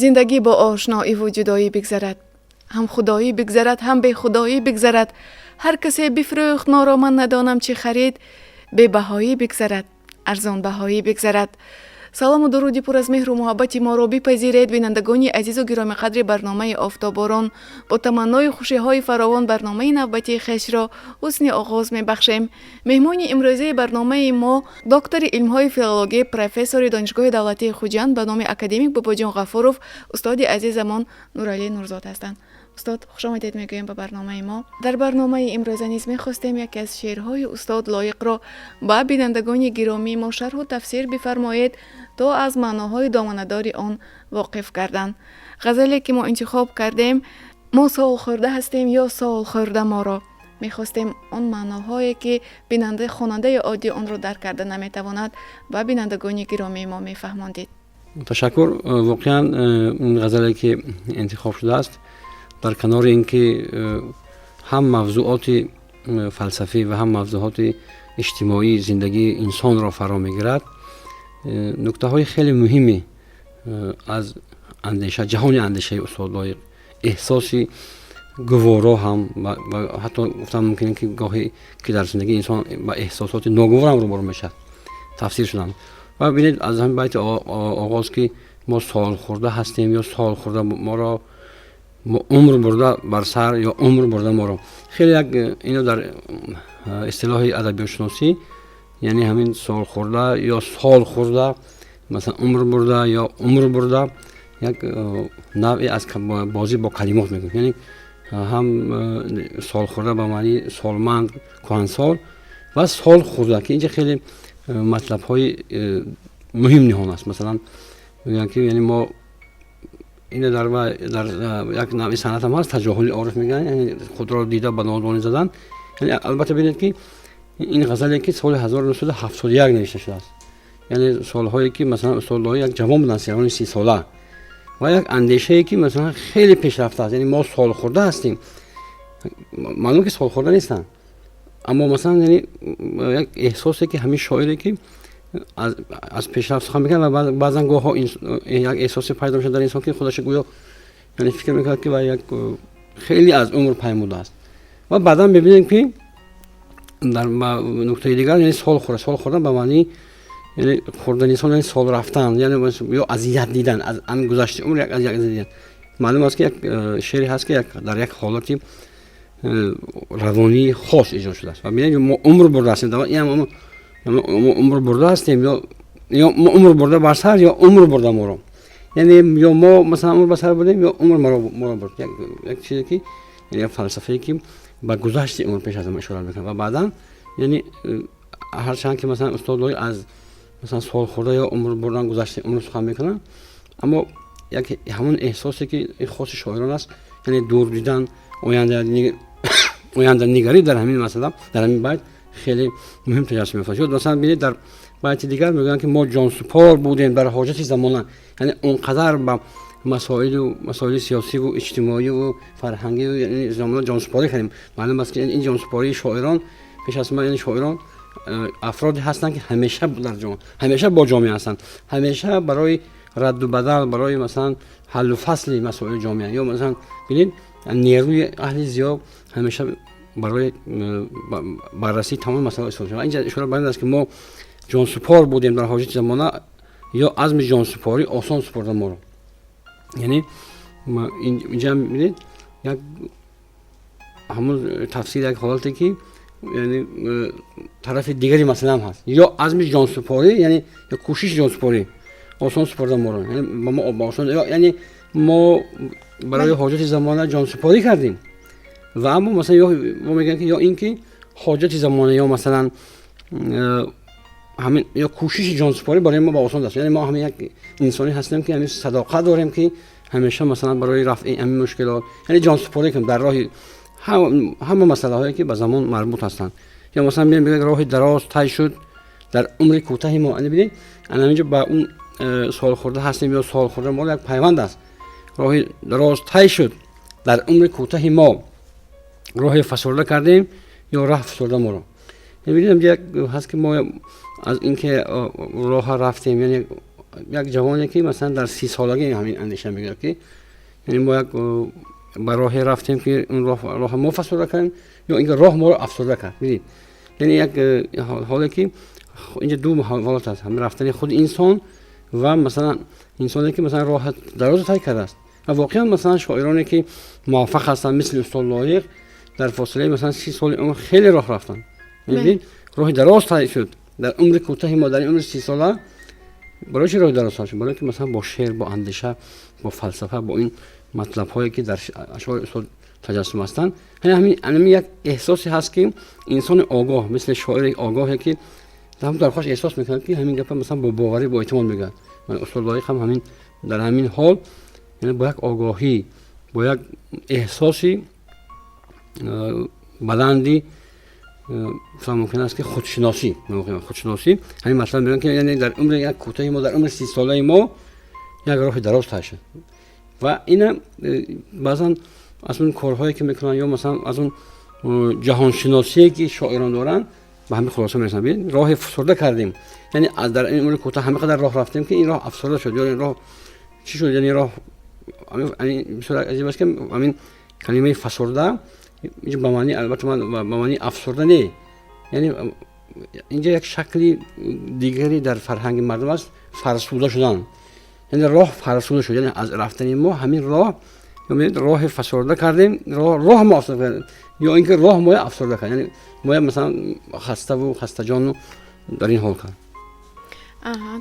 Зиндагӣ бо ошноиву ҷудоӣ бигзарад, ҳам худоӣ бигзарад, ҳам бехудоӣ бигзарад. Ҳар касе бифрӯхт моро, ман надонам, чӣ харид. Бебаҳоӣ бигзарад, арзонбаҳоӣ бигзарад. Салому дуруди пур аз меҳру муҳаббати моро бипазиред, бинандагони азизу гиромиқадри барномаи «Офтоборон». Бо таманнои хушиҳои фаровон барномаи навбатии хешро ҳусни оғоз мебахшем. Меҳмони имрӯзаи барномаи мо доктори илмҳои филологӣ, профессори Донишгоҳи давлатии Хуҷанд ба номи академик Бобоҷон Ғафуров, устоди азизамон Нуралӣ Нурзод ҳастанд. Устод, хушомадед мегӯем ба барномаи мо. Дар барномаи имрӯза низ мехостем яке аз шеърҳои устод Лоиқро ба бинандагони гиромии мо шарҳу тафсир бифармоед, то аз маъноҳои доманадори он воқиф гарданд. Ғазале ки мо интихоб кардем, «Мо солхӯрда ҳастем ё солхӯрда моро». Мехостем он маъноҳое ки бинанда, хонандаи оддӣ онро дарк карда наметавонад, ба бинандагони гиромии мо мефаҳмондед. Ташаккур. Воқеан, ин ғазале ки интихоб шудааст, дар канори ин ки ҳам мавзӯоти фалсафӣ ва ҳам мавзӯоти иҷтимоии зиндагии инсонро фаро мегирад, нуктаҳои хеле муҳиме аз андеша, ҷаҳони андешаи устод Лоиқ, эҳсоси гуворо ҳам ва ҳатто гуфтан мумкин, ки гоҳе ки дар зиндагии инсон ба эҳсосоти ногуворам рӯбарӯ мешавад, тафсир шуданд. Ва бинед, аз ҳамин байти оғоз, ки мо солхӯрда ҳастем ё солхӯрда моро, мо умр бурда бар сар ё умр бурда моро, хеле як ино дар истилоҳи адабиётшиносӣ, яъне ҳамин солхӯрда ё сол хӯрда, масалан, умр бурда ё умр бурда, як навъе аз бозӣ бо калимот мегӯем. Яъне ҳам солхӯрда ба маънии солманд, кӯҳансол, ва сол хӯрда, ки инҷа хеле матлабҳои муҳим ниҳон аст. Масалан, мегӯянд, ки яъне мо ина дар як навъи санъат ҳам ҳаст, таҷоҳули ориф мегӯянд, яъне худро дида ба нодонӣ задан. Яъне албатта, бинед, ки ин ғазале ки соли 1971 навишта шудааст, яъне солҳое ки масалан устод Лоиқ як ҷавон буданд, сирони 30сола, ва як андешае ки масалан хеле пешрафта аст, яъне мо солхӯрда ҳастем. Маълум, ки солхӯрда нестанд, аммо масалан, яъне як эҳсосе ки ҳамин шоире ки аз пешрафт сухан мекунад ва баъзан гоҳҳо як эҳсосе пайдо мешавад дар инсон, ки худаша гӯё, яъне фикр мекунад, ки ва як хеле аз умр паймудааст. Ва баъдан мебинем, ки дар нуктаи дигар, яъне сол хӯрда, сол хӯрдан ба маънии, яъне хӯрдани сол, яъне сол рафтан, яъне ё азият дидан, аз ҳамин гузашти умр як азият дидан. Маълум аст, ки як шеъре ҳаст, ки дар як ҳолати равонии хос эҷод шудааст. Ва бинед, мо умр бурда ҳастем, ин мо умр бурда ҳастем ё мо умр бурда бар сар ё умр бурда моро, яъне ё мо масалан умр ба сар бурдем ё умр моро бурд. Як чизе ки, як фалсафае ки ба гузашти умр пеш аз ҳама ишора мекунад. Ва баъдан, яъне ҳарчанд ки масалан устод Лоиқ аз масалан солхӯрда ё умр бурдан, гузашти умр сухан мекунад, аммо як ҳамон эҳсосе ки хоси шоирон аст, яъне дур дидан, оянданигарӣ, дар ҳамин масъала, дар ҳамин байт хеле муҳим таҷассум меёфтад. Ё масалан, бинед, дар байти дигар мегӯянд, ки мо ҷонсупор будем дар ҳоҷати замона, яъне он қадар ба масоилу масоили сиёсиву иҷтимоиву фарҳангию замона ҷонсупорӣ кардем. Маълум аст, ки ин ҷонсупории шоирон пеш аз ҳама, яъне шоирон афроде ҳастанд, ки ҳамеша дар ҷомеа, ҳамеша бо ҷомеа ҳастанд, ҳамеша барои радду бадал, барои масалан ҳаллу фасли масоили ҷомеа. Ё масалан, бинед, нерӯи аҳли зиё ҳамеша барои баррасии тамоми масъала истифода шуда. Инҷа ишора бар ин аст, ки мо ҷонсупор будем дар ҳоҷати замона ё азми ҷонсупорӣ осон супорда моро. Яъне инҷа бинед, як ҳамон тафсири як ҳолате ки, яъне тарафи дигари масъала ҳам ҳаст: ё азми ҷонсупорӣ, яъне ё кӯшиши ҷонсупорӣ осон супорда моро, яъне ба мо осон, яъне мо барои ҳоҷати замона ҷонсупорӣ кардем. Ва аммо масалан, ё мо мегӯем, ки ё ин ки ҳоҷати замона ё масалан ҳамин ё кӯшиши ҷонсупорӣ барои мо ба осон аст. Яъне мо ҳамин як инсонӣ ҳастем, ки ҳамин садоқат дорем, ки ҳамеша масалан барои рафъи ҳамин мушкилот, яъне ҷонсупорӣ кунем дар роҳи ҳама масъалаҳое ки ба замон марбут ҳастанд. Ё масалан, бинем, бигӯяд: роҳи дароз тай шуд дар умри кӯтаҳи мо. Яъне бинед, ана инҷо ба он солхӯрда ҳастем ё солхӯрда мо як пайванд аст. Роҳи дароз тай шуд дар умри кӯтаҳи мо, роҳе фасурда кардем ё раҳ фасурда моро. Бинед, як ҳаст, ки мо аз инки роҳа рафтем, яъне як ҷавоне ки масалан дар 30 солагӣ ҳамин андеша мегирад, ки яъне мо як ба роҳе рафтем, ки он роҳ мо фасурда кардем ё инки роҳ моро афсурда кард. Бибинед, яъне як ҳоле ки инҷа ду ҳолат аст: ҳамин рафтани худи инсон ва масалан инсоне ки масалан роҳ дароз тай кардааст. Ва воқеан масалан шоироне ки муваффақ ҳастанд, мисли устод Лоиқ, дар фосилаи масалан 30 соли умр хеле роҳ рафтанд. Мебинед, роҳи дароз тай шуд дар умри кӯтаҳи мо, дар умри 30 сола. Барои чӣ роҳи дароз тай шуд? Барои ки масалан бо шеър, бо андеша, бо фалсафа, бо ин матлабҳое ки дар ашъори устод таҷассум ҳастанд. Ҳамин як эҳсосе ҳаст, ки инсони огоҳ, мисли шоири огоҳе ки дар худаш эҳсос мекунад, ки ҳамин гапа масалан бо боварӣ, бо эътимод мегӯяд. Устод Лоиқ ҳам ҳамин дар ҳамин ҳол, яъне бо як огоҳӣ, бо як эҳсоси баланди, мумкин аст ки худшиносӣ, ҳамин матлаб мегӯянд, ки яъне дар умри як кӯтаҳи мо, дар умри 30-солаи мо як роҳи дароз тай шуд. Ва ина баъзан аз он корҳое ки мекунанд ё масалан аз он ҷаҳоншиносие ки шоирон доранд, ба ҳамин хулоса мерасанд: бибин, роҳи фусурда кардем, яъне аз дар ин умри кӯтоҳ ҳама қадар роҳ рафтем, ки ин роҳ афсурда шуд ё ин роҳ чӣ шуд. Яъне роҳ бисёр аҷиб аст, ки ҳамин калимаи фасурда инҷо ба маъни, албатта ман ба маънии афсурда не, яъне инҷо як шакли дигаре дар фарҳанги мардум аст: фарсуда шудан. Яъне роҳ фарсуда шуд, яъне аз рафтани мо ҳамин роҳ, роҳи фасурда кардем, роҳ мо афсурда кардем ё инки роҳ моя афсурда кард, яъне моя масалан хаставу хастаҷону дар ин ҳол кард.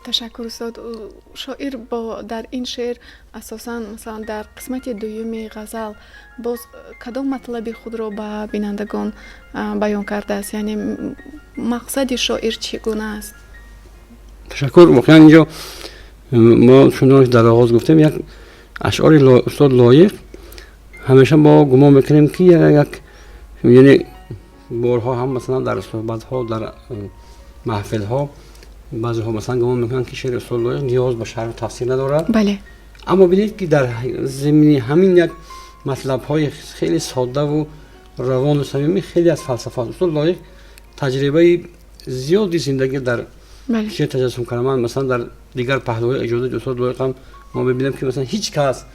Ташаккур, устод. Шоир бо дар ин шеър асосан, масалан, дар қисмати дуюми ғазал боз кадом матлаби худро ба бинандагон баён кардааст? Яъне мақсади шоир чӣ гуна аст? Ташаккур. Воқеан инҷо мо чун дар оғоз гуфтем, як ашъори устод Лоиқ ҳамеша мо гумон мекунем, ки як, яъне борҳо ҳам масалан дар суҳбатҳо, дар маҳфилҳо баъзеҳо масалан гумон мекунанд, ки шеъри устод Лоиқ ниёз ба шарҳу тафсир надорад. Аммо бинед, ки дар зимни ҳамин як матлабҳои хеле соддаву равону самимӣ хеле аз фалсафа аст. Устод Лоиқ таҷрибаи зиёди зиндагӣ дар шеър таҷассум карда. Ман масалан дар дигар паҳлӯҳои эҷодоти устод Лоиқ ҳам мо мебинем, ки масалан ҳеҷ кас,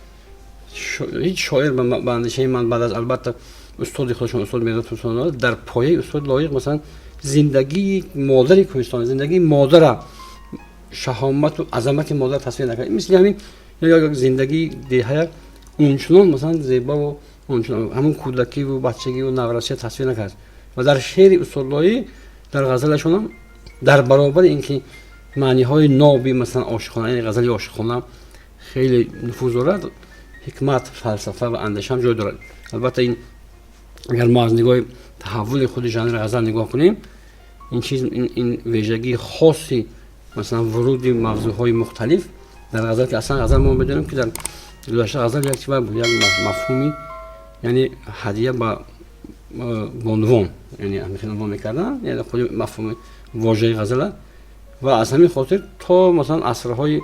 ҳеҷ шоир, ба андешаи ман, баъд аз албатта устоди худашон, устод Мирзо Турсунзода, дар пояи устод Лоиқ масалан зиндагии модари кӯҳистон, зиндагии модара, шаҳомату азамати модар тасвир накард. Мисли ҳамин як зиндагии деҳая унчунон масалан зебаву унчунон ҳамун кӯдакиву бачагиву наврасия тасвир накард. Ва дар шеъри устод Лоиқ, дар ғазалашонам, дар баробари ин ки маъниҳои ноби масалан ошиқона, яъне ғазали ошиқона хеле нуфуз дорад, ҳикмат, фалсафа ва андеша ҳам ҷой дорад. Албатта, ин агар мо аз нигоҳи таҳаввули худи жанри ғазал нигоҳ кунем, ин чиз, ин вижагии хоси масалан вуруди мавзӯъҳои мухталиф дар ғазал, ки аслан ғазал, мо медонем, ки дар гузашта ғазал як чиз буд, як мафҳуми, яъне ҳадия ба бонувон, яъне ҳамин унвон мекарданд, яъне худи мафҳуми вожаи ғазала. Ва аз ҳамин хотир то масалан асрҳои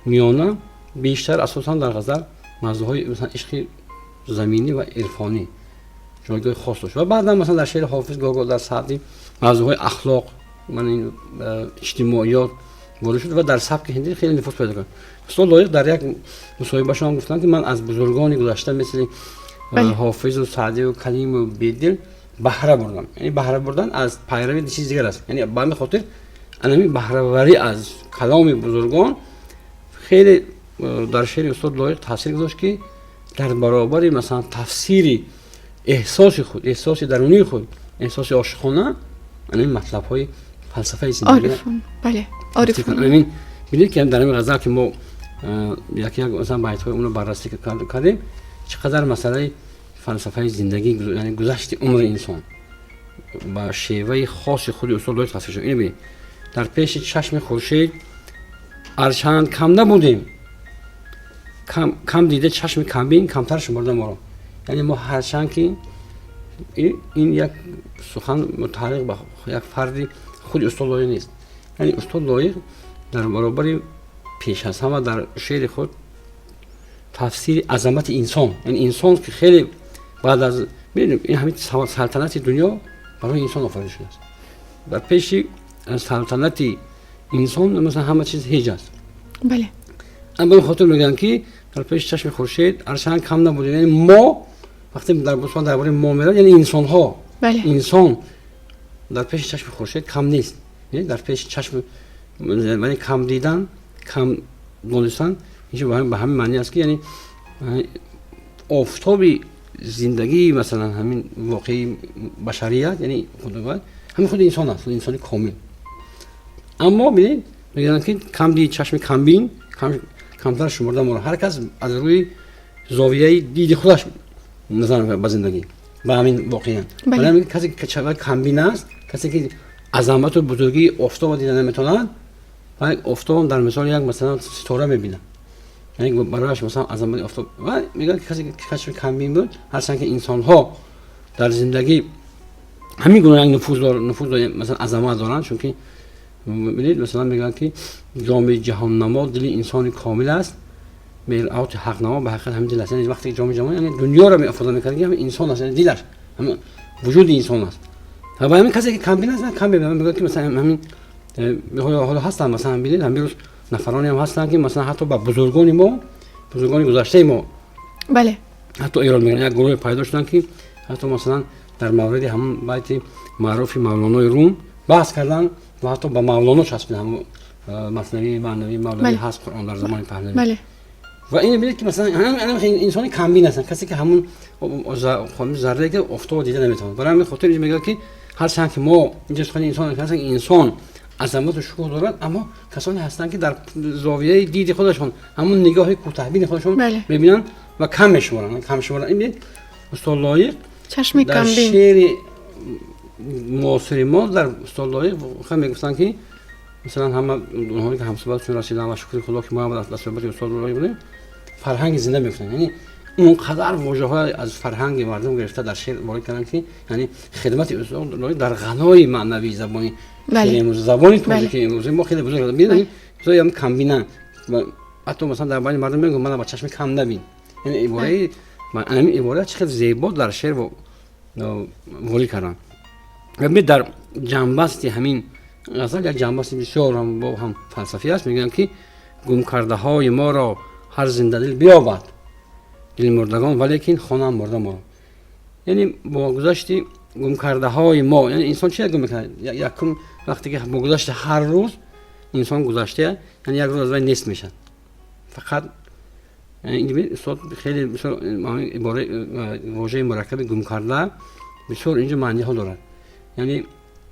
миёна бештар асосан дар ғазал мавзӯъҳои масалан ишқи заминӣ ва ирфонӣ ҷойгоҳи хос дошт. Ва баъдан масалан дар шеъри Ҳофиз, гоҳ-гоҳ дар Саъдӣ мавзӯъҳои ахлоқ, ман ин иҷтимоиёт ворид шуд ва дар сабки ҳиндӣ хеле нуфуз пайдо кард. Устод Лоиқ дар як мусоҳибашон гуфтанд, ки ман аз бузургони гузашта, мисли Ҳофизу Саъдиву Калиму Бедил, баҳра бурдам. Яъне баҳра бурдан аз пайрави чиз дигар аст. Яъне ба ҳамин хотир анами баҳраварӣ аз каломи бузургон хеле дар шеъри устод Лоиқ таъсир гузошт, ки дар баробари масалан тафсири эҳсоси худ, эҳсоси дарунии худ, эҳсоси ошиқона, анами матлабҳои фалсафаи зиндагӣ. Бинед, ки дар ҳамин ғазал, ки мо як як масалан байтҳои онро баррасӣ кардем, чӣ қадар масъалаи фалсафаи зиндагӣ, яъне гузашти умри инсон ба шеваи хоси худи устод Лоиқ тасвир шуд. Ино бинед: дар пеши чашми хуршед арчанд кам набудем, кам дида чашми камбин камтар шуморда моро. Яъне мо ҳарчанд ки, ин як сухан мутааллиқ ба як фарди худи устод Лоиқ нест, яъне устод Лоиқ дар баробари пеш аз ҳама дар шеъри худ тафсири азамати инсон, яъне инсон ки хеле баъд аз ин ҳамин салтанати дунё барои инсон офарида шудааст, дар пеши салтанати инсон масалан ҳама чиз ҳеҷ аст. Бале. Ба хотир мегӯянд, ки дар пеши чашми хуршед ҳарчанд кам набудем. Яъне мо вақте дар бостон дар бораи мо меравад, яъне инсонҳо, инсон дар пеши чашми хуршед кам нест. Дар пеши чашм, яъне кам дидан, кам донистан, инҷо ба ҳамин маъни аст, ки яъне офтоби зиндагии, масалан, ҳамин воқеии башарият, яъне худованд, ҳамин худи инсон аст, инсони комил. Аммо бинед, мегӯянд, ки кам дид чашми камбин, камтар шумурда моро. Ҳар кас аз рӯи зовияи диди худаш назар мекунад ба зиндагӣ, ба ҳамин воқеият. Барои касе ки камбин аст, касе ки азамату бузургии офтобро дида наметавонад, офтобам дар мисоли як, масалан, ситора мебинад, яъне барояш, масалан, азамати офтоб. Ва мегӯяд, ки касе ки чашми камбин буд, ҳарчанд ки инсонҳо дар зиндагӣ ҳамин гуна як нуфуз, масалан, азамат доранд, чунки бибинед, масалан, мегӯянд, ки ҷоми ҷаҳоннамо дили инсони комил аст, миръоти ҳақнамо ба ҳақиқат ҳамин дил аст. Яъне вақте ҷоми ҷаҳон, яъне дунёро меафода мекард, ҳамин инсон аст, яъне дилаш, ҳамин вуҷуди инсон аст. Ва ҳамин касе ки камбин аст, кам мебинад. Мегӯяд, ки масалан, ҳамин ҳоло ҳастанд, масалан, бинед, ҳамин рӯз нафароне ҳам ҳастанд, ки масалан, ҳатто ба бузургони мо, бузургони гузаштаи мо ҳатто эрод мегиранд. Як гурӯҳе пайдо шуданд, ки ҳатто, масалан, дар мавриди ҳамон байти маъруфи Мавлонои Рум баҳс карданд ва ҳатто ба Мавлоно часпиданд. Ҳамон Маснавии маънавии Мавлавӣ ҳаст, Қуръон дар замони Паҳлавӣ. Ва ин бинед, ки масалан, инсони камбин ҳастанд, касе ки ҳамон заррае ки офтобро дида наметавонад. Барои ҳамин хотир мегӯяд, ки ҳарчанд ки мо инҷо сухани инсон ҳастанд, инсон азамату шукӯҳ дорад, аммо касоне ҳастанд, ки дар зовияи диди худашон, ҳамон нигоҳи кӯтаҳбини худашон мебинанд ва кам мешуморанд, кам шуморанд. Ин бинед, устод Лоиқ чашми дар шеъри муосири мо, дар устод Лоиқ воқеан мегуфтанд, ки масалан, ҳама онҳое ки ҳамсуҳбатшон расиданд, ва шукри Худо, ки мо ҳам дар суҳбати устод Лоиқ будем, фарҳанги зинда мегуфтанд. Яъне он қадар вожаҳои аз фарҳанги мардум гирифта дар шеър ворид карданд, ки яъне хидмати устод Лоиқ дар ғанои маънавии забони забони тоҷики имрӯзи мо хеле бузург. Бинед, камбина, ҳатто, масалан, дар байни мардум мегӯям, мана ба чашми кам набин. Яъне ибораи, ҳамин ибора чӣ хеле зебо дар шеър ворид карданд. Ва бинед, дар ҷанбасти ҳамин ғазал як ҷанбасти бисёр ҳам бо ҳам фалсафӣ аст. Мегӯянд, ки гумкардаҳои моро ҳар зиндадил биёбад, дилмурдагон валекин хонам мурда моро. Яъне бо гузашти гумкардаҳои мо, яъне инсон чи гум мекунад? Якум, вақте ки бо гузашти ҳар рӯз инсон гузашта, яъне як рӯз аз вай нест мешавад. Фақат устод хеле бисёр ибораи, вожаи мураккаби гумкарда бисёр инҷо маъниҳо дорад. Яъне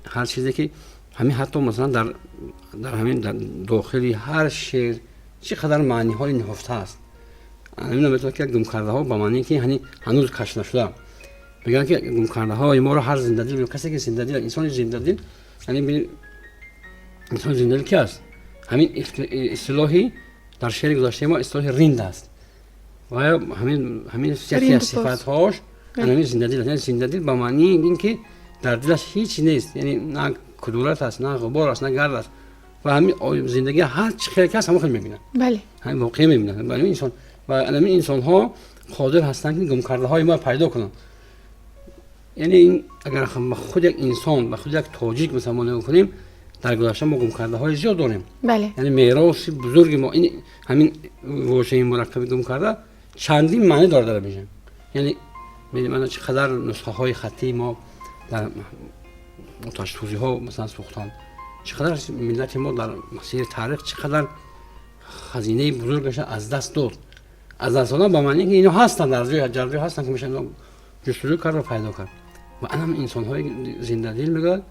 ҳар чизе ки ҳамин, ҳатто, масалан, дар ҳамин дохили ҳар шеър чӣ қадар маъниҳои ниҳуфта аст. Ҳамин метавонад, ки гумкардаҳо ба маъние ки ҳанӯз кашф нашуда. Мегӯянд, ки гумкардаҳои моро ҳар зиндадил, касе ки зиндадил, инсони зиндадил. Яъне инсони зиндадил ки аст? Ҳамин истилоҳи дар шеъри гузаштаи мо истилоҳи ринд аст ва ҳамин яке аз сифатҳош ҳамин зиндадил аст. Яъне зиндадил ба маънии ин ки дар дилаш ҳеҷ нест, яъне на кудурат аст, на ғубор аст, на гард аст, ва ҳамин зиндагӣ ҳар чӣ хеле ки аст, ҳамон хел мебинад, ҳамин воқеа мебинад. Ҳамин инсон ва ҳамин инсонҳо қодир ҳастанд, ки гумкардаҳои мо пайдо кунанд. Яъне ин агар ба худ як инсон, ба худ як тоҷик, масалан, мо нигоҳ кунем, дар гузашта мо гумкардаҳои зиёд дорем. Яъне мероси бузурги мо ин ҳамин вожаи мураккаби гумкарда чандин маъни дорад дар бижан. Яъне мана чӣ қадар нусхаҳои хаттии мо дар оташсӯзиҳо, масалан, сӯхтанд, чӣ қадар миллати мо дар масири таърих чӣ қадар хазинаи бузургаша аз даст дод. Аз даст додан ба маъние ки ино ҳастанд, дар ҷой ҳастанд, ки мешавад ҷустуҷӯ кард ва пайдо кард. Ва анам инсонҳои зиндадил, мегӯяд,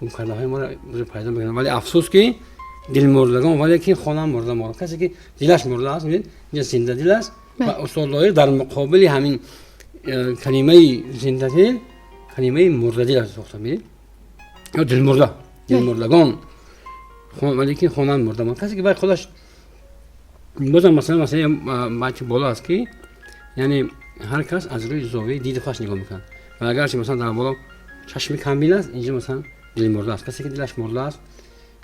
гумкардаҳои моро пайдо мекунанд, вале афсӯс, ки дилмурдагон валекин хонам мурда моро. Касе ки дилаш мурда аст, инҷа зиндадил аст. Ва устод Лоиқ дар муқобили ҳамин калимаи зиндадил калимаи мурдадил аст сохта. Бинед, ё дилмурда, дилмурдагон валекин хонам мурда мо. Касе ки бай худаш бозам, масалан, масъалаи байти боло аст, ки яъне ҳар кас аз рӯи зовияи диди худаш нигоҳ мекунад. Ва агарчи, масалан, дар боло чашми камбин аст, инҷо, масалан, дилмурда аст, касе ки дилаш мурда аст.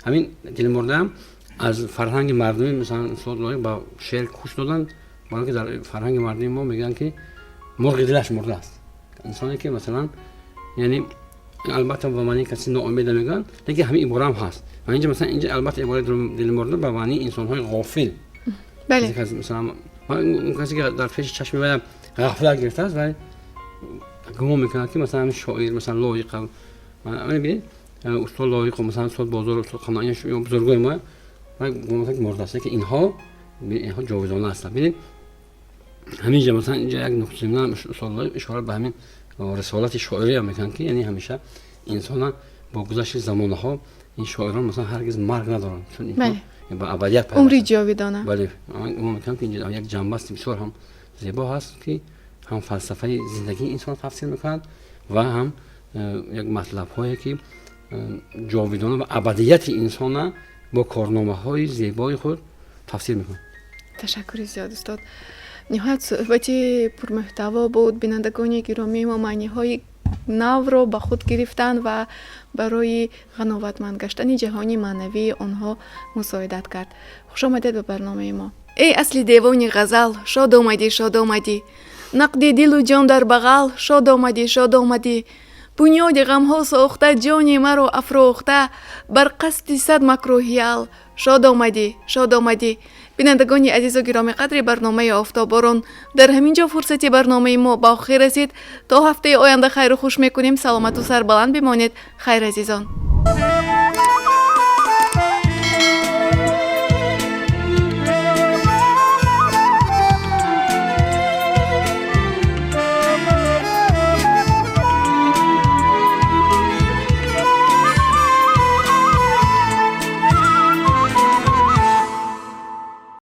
Ҳамин дилмурдаам аз фарҳанги мардумӣ, масалан, устод Лоиқ ба шеър кӯш доданд, баро ки дар фарҳанги мардуми мо мегӯянд, ки мурғи дилаш мурда аст, инсоне ки, масалан, яъне Албатта, ба маънии каси ноумеда мегӯянд, лекин ҳамин ибора ҳам ҳаст. Ва инҷа, масалан, инҷа албатта ибораи дилмурда ба маънии инсонҳои ғофил. Масалан, он касе ки дар пеши чашми вай ғафлат гирифтааст ва гумон мекунад, ки масалан шоир, масалан, Лоиқ, бибинед, устод Лоиқу, масалан, устод Бозор, устод Қаноӣ, бузургои мо, гумон мекунад, ки мурдааст, лекин инҳо ҷовидона ҳастанд. Бинед, ҳаминҷа, масалан, инҷа як нуқтаи устод Лоиқ ишора ба ҳамин рисолати шоириам мекунанд, ки яъне ҳамеша инсона бо гузашти замонаҳо ин шоирон, масалан, ҳаргиз марг надоранд, чун ба абадият. Умри ҷовидона. Бале, гумон мекунам, ки инҷа як ҷанбасти бисёр ҳам зебо ҳаст, ки ҳам фалсафаи зиндагии инсон тафсир мекунад ва ҳам як матлабҳое, ки ҷовидона ва абадияти инсона бо корномаҳои зебои худ тафсир мекунад. Ташаккури зиёд, устод. Ниҳоят суҳбати пурмуҳтаво буд. Бинандагони гиромии мо маъниҳои навро ба худ гирифтанд ва барои ғановатманд гаштани ҷаҳони маънавии онҳо мусоидат кард. Хушомадед ба барномаи мо. Эй асли девони ғазал, шод омадӣ, шод омадӣ. Нақди дилу ҷон дар бағал, шод омадӣ, шод омадӣ. Бунёди ғамҳо сохта, ҷони маро афрӯхта бар қасди сад макрӯҳиял, шод омадӣ, шод омадӣ. Бинандагони азизу гиромиқадри барномаи Офтоборон, дар ҳамин ҷо фурсати барномаи мо ба охир расид. То ҳафтаи оянда хайру хуш мекунем. Саломату сарбаланд бимонед. Хайр, азизон.